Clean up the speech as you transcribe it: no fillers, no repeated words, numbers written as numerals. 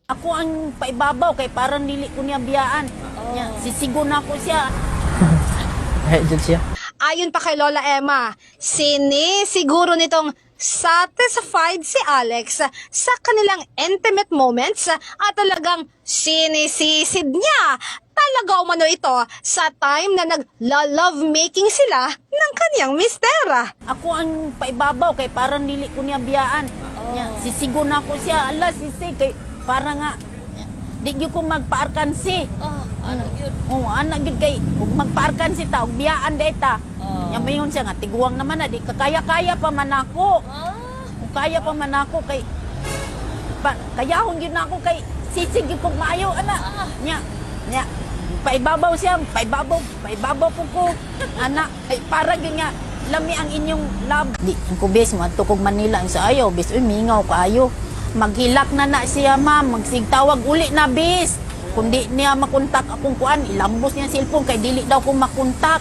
Ako ang paibabaw kay parang dili ko niya biyaan. Nya, sisigo na ko siya. Ay, jud siya. Ayon pa kay Lola Emma, sinisiguro nitong satisfied si Alex sa kanilang intimate moments at talagang sinisisid niya. Talaga umano ito sa time na nag-love making sila ng kanyang mistera. Ako ang paibabaw kay parang dili ko niya biyaan. Nya, sisigo na ko siya. Ala, sisi kay para nga nya, di gyud ko magpaarkansi. Ah, ano yun? Oh, anak gyud kay ug magpaarkansi ta ug biyaan day ta. Oh. Nya mayon siya nga tiguang naman na di kakaya-kaya pa man ako. Kung kaya pa man ako kay pa, kayahon gyud na ako kay sisig gyud kog maayo ana. Nya, nya paibabaw siya, paibabaw, paibabaw po ko. Ana, ay para gyud nga lami ang inyong love. Di ko bes mo kog Manila ang sa ayaw, bes uy mingaw kaayo. Maghilak na na siya, ma'am, magsigtawag uli na, bes. Kundi niya makontak akong kuan, ilambos niya ang cellphone kay dili daw ko makontak.